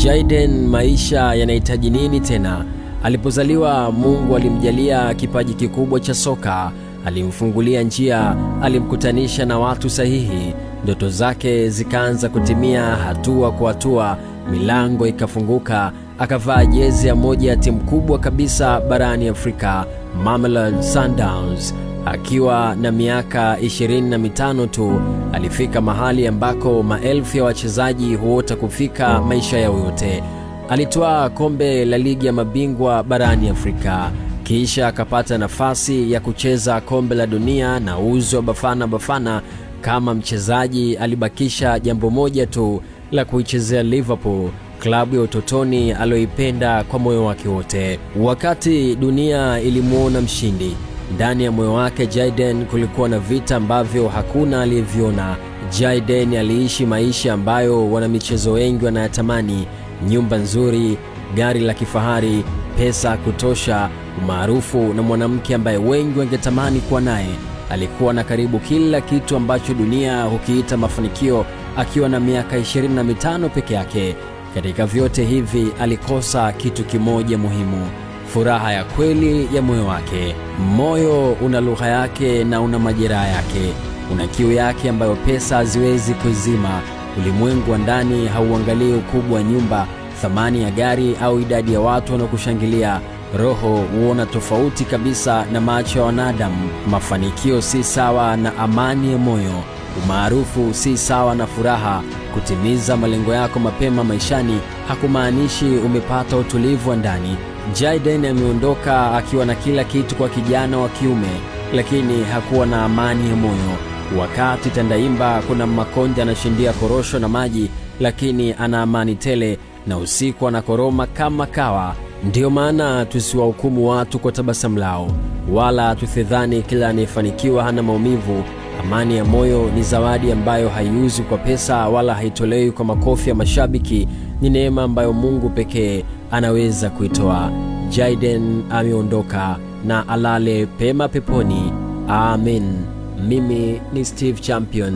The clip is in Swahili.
Jayden, maisha yanahitaji nini tena? Alipozaliwa, Mungu alimjalia kipaji kikubwa cha soka, alimfungulia njia, alimkutanisha na watu sahihi. Ndoto zake zikaanza kutimia hatua kwa hatua, milango ikafunguka, akavaa jezi ya moja ya timu kubwa kabisa barani Afrika, Mamelodi Sundowns. Akiwa na miaka 25 tu alifika mahali ambako maelfu ya wachezaji huota kufika maisha yao yote. Alitwaa kombe la ligi ya mabingwa barani Afrika, kisha akapata nafasi ya kucheza kombe la dunia na uzi wa Bafana Bafana. Kama mchezaji alibakisha jambo moja tu la kuichezea Liverpool, klabu ya utotoni aliyoipenda kwa moyo wake wote. Wakati dunia ilimwona mshindi, ndani ya moyo wake Jayden kulikuwa na vita ambavyo hakuna aliyeviona. Jayden aliishi maisha ambayo wanamichezo wengi wanayatamani: nyumba nzuri, gari la kifahari, pesa kutosha, umaarufu na mwanamke ambaye wengi wangetamani kuwa naye. Alikuwa na karibu kila kitu ambacho dunia hukiita mafanikio akiwa na miaka 25 peke yake. Katika vyote hivi alikosa kitu kimoja muhimu: furaha ya kweli ya moyo wake. Moyo una lugha yake na una majeraha yake, una kiu yake ambayo pesa haziwezi kuizima. Ulimwengu wa ndani hauangalii ukubwa wa nyumba, thamani ya gari au idadi ya watu wanaokushangilia. Roho huona tofauti kabisa na macho ya wanadamu. Mafanikio si sawa na amani ya moyo. Umaarufu si sawa na furaha. Kutimiza malengo yako mapema maishani hakumaanishi umepata utulivu wa ndani. Jayden ameondoka akiwa na kila kitu kwa kijana wa kiume, lakini hakuwa na amani ya moyo. Wakati Tandaimba kuna Makonde anashindia korosho na maji, lakini ana amani tele, na usiku anakoroma kama kawa. Ndiyo maana tusiwahukumu watu kwa tabasamu lao, wala tusidhani kila anayefanikiwa hana maumivu. Amani ya moyo ni zawadi ambayo haiuzwi kwa pesa wala haitolewi kwa makofi ya mashabiki. Ni neema ambayo Mungu pekee anaweza kuitoa. Jayden ameondoka na alale pema peponi. Amin. Mimi ni Steve Champion.